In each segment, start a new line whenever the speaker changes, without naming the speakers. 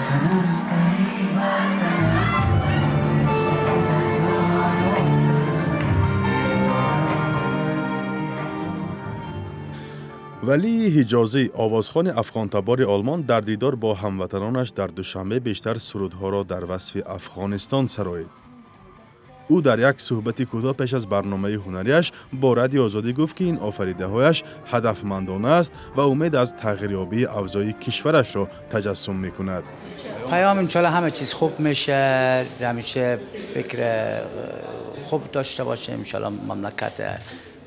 Ватанам, эй ватанам.
Валии Ҳиҷозӣ, овозхони афғонтабори Олмон, дар дидор бо ҳамватанонаш дар Душанбе бештар сурудҳоро дар васфи Афғонистон сароид. Ӯ дар як суҳбати кӯтоҳ пеш аз барномаи ҳунариаш бо Радиои Озодӣ гуфт, ки ин офаридаҳояш ҳадафмандона аст ва умед аз тағйирёбии авзои кишварашро таҷассум мекунад.
پیام انشالله همه چیز خوب میشه. همیشه فکر خوب داشته باشه. انشالله مملکت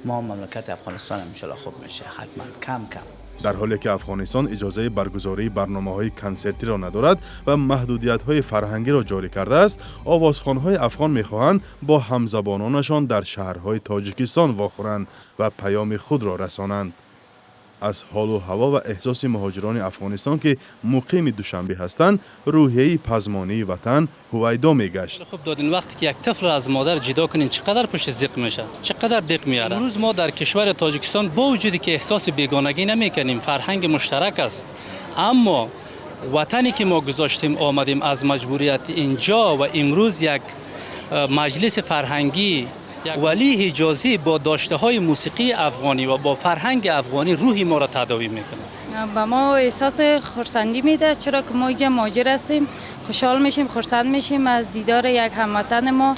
ما، مملکت افغانستان انشالله خوب میشه، حتما، کم کم.
Дар ҳоле ки Афғонистон иҷозаи баргузории барномаҳои консертиро надорад ва маҳдудиятҳои фарҳангиро ҷорӣ кардааст, овозхонҳои афғон мехоҳанд бо ҳамзабононашон дар шаҳрҳои Тоҷикистон вохӯранд ва паёми худро расонанд. Аз ҳолу ҳаво ва эҳсоси муҳоҷирони Афғонистон, ки муқими Душанбе ҳастанд, рӯҳияи пазмонии ватан ҳувайдо мегашт.
Хуб додин. Вақте ки як тифлро аз модар ҷудо кунин, чӣ қадар пушти зиқ мешавад, чӣ қадар диқ меорад. Имрӯз мо дар кишвари Тоҷикистон бо вуҷуде ки эҳсоси бегонагӣ намекунем, фарҳанги муштарак аст, аммо ватане ки мо гузоштем, омадем аз маҷбурият инҷо ва имрӯз як маҷлиси фарҳангӣ, Валӣ Ҳиҷозӣ бо доштаҳои мусиқии афғонӣ ва бо фарҳанги афғонӣ рӯҳи моро тадовӣ мекунад.
Ба мо эҳсоси хурсандӣ медиҳад, чаро ки мо инҷа муҳоҷир ҳастем. Хушҳол мешیم, хурсанд мешیم аз дидори як ҳамватани мо,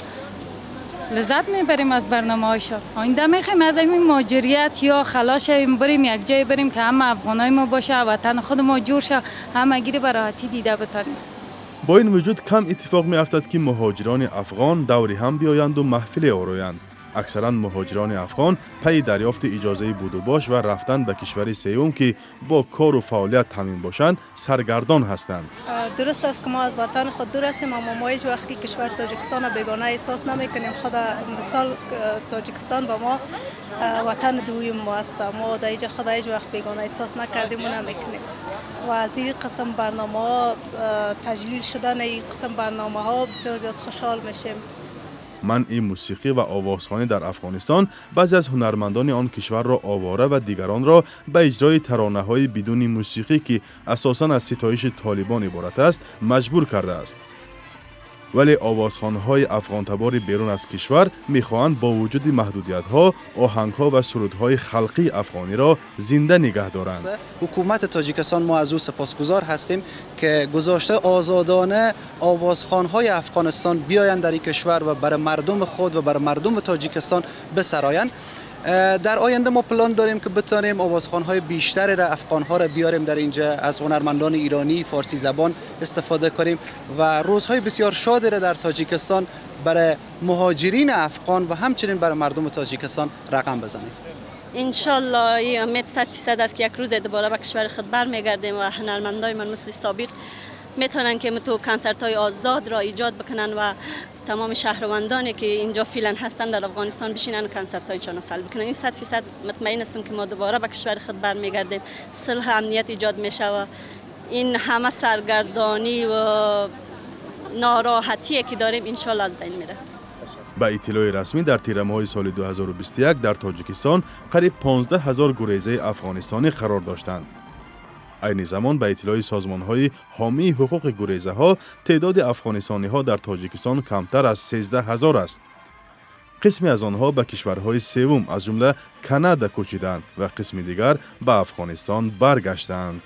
лаззат мебарем аз барномаҳایшон. Оинда мехоҳем аз ҳамин муҳоҷирият ё خلاص шавем, بریم یک جای بریم که همه افغانای ما باشه، وطن خود ما جور شه، همگی به راحتی دیده بتانیم.
Бо ин вуҷуд кам иттифоқ меафтад, ки муҳоҷирони афғон даври ҳам биёянду маҳфиле ороянд. Аксаран муҳоҷирони афғон пайи дарёфти иҷозаи будубош ва рафтан ба кишвари сеюм, ки бо кору фаъолият таъмин бошанд, саргардон ҳастанд.
درست است که ما از وطن خود دور هستیم، اما ما هیچ وقت که کشور تاجیکستان را بیگانه احساس نمی کنیم. خود مثال تاجیکستان با ما وطن دویم ما است. ما در اینجا خود هیچ وقت بیگانه احساس نکردیم و نمیکنیم و از این قسم برنامه ها، تجلیل شدن این قسم برنامه ها، بسیار زیاد خوشحال میشیم.
Манъи мусиқӣ ва овозхонӣ дар Афғонистон баъзе аз ҳунармандони он кишварро овора ва дигаронро ба иҷрои таронаҳои бидуни мусиқӣ, ки асосан аз ситоиши Толибон иборат аст, маҷбур кардааст. Вале овозхонҳои афғонтабори берун аз кишвар мехоҳанд бо вуҷуди маҳдудиятҳо оҳангҳо ва сурудҳои халқии афғониро зинда нигаҳ доранд.
حکومت تاجیکستان، ما از او سپاسگزار هستیم که گذاشته آزادانه آوازخوان‌های افغانستان بیایند در این کشور و برای مردم خود و برای مردم تاجیکستان بسرایند. در آینده ما پلان داریم که بتانیم آوازخوان‌های بیشتری را، افغان‌ها را بیاریم در اینجا، از هنرمندان ایرانی فارسی زبان استفاده کنیم و روزهای بسیار شادی را در تاجیکستان برای مهاجرین افغان و همچنین برای مردم تاجیکستان رقم بزنیم.
انشالله این امید 100% است که یک روز دوباره به کشور خود برمیگردیم و هنرمندای من مثل سابق میتونن که تو کنسرت های آزاد را ایجاد بکنن و تمام شهروندانی که اینجا فعلا هستن در افغانستان بشینن و کنسرت هایشان سل بکنن. این 100% مطمئن هستم که ما دوباره به کشور خود برمیگردیم، صلح، امنیت ایجاد میشه و این همه سرگردانی و ناراحتی که داریم انشالله از بین میره.
Ба иттилои расмӣ, дар тирамоҳи соли 2021 дар Тоҷикистон қариб 15 ҳазор гурезаи афғонистонӣ қарор доштанд. Айни замон, ба иттилои созмонҳои ҳомии ҳуқуқи гурезаҳо, теъдоди афғонистониҳо дар Тоҷикистон камтар аз 13 ҳазор аст. Қисме аз онҳо ба кишварҳои севум, аз ҷумла Канада, кӯчиданд ва қисми дигар ба Афғонистон баргаштанд.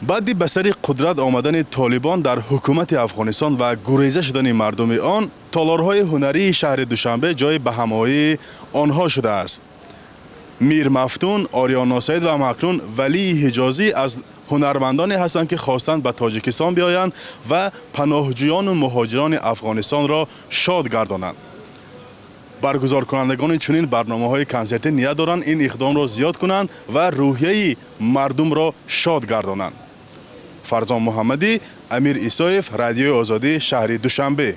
Баъди ба сари қудрат омадани Толибон дар ҳукумати Афғонистон ва гуреза шудани мардуми он, толорҳои ҳунарии шаҳри Душанбе ҷои ба ҳамоии онҳо шудааст. Мир Мафтун, Ориён Носаид ва ҳамакнун Валии Ҳиҷозӣ аз ҳунармандоне ҳастанд, ки хостанд ба Тоҷикистон биёянд ва паноҳҷӯёну муҳоҷирони Афғонистонро шод гардонанд. Баргузоркунандагони чунин барномаҳои консертӣ ният доранд, ин иқдомро зиёд кунанд ва рӯҳияи мардумро шод гардонанд. Фарзон Муҳаммадӣ, Амир Исоев, Радиои Озодӣ, шаҳри Душанбе.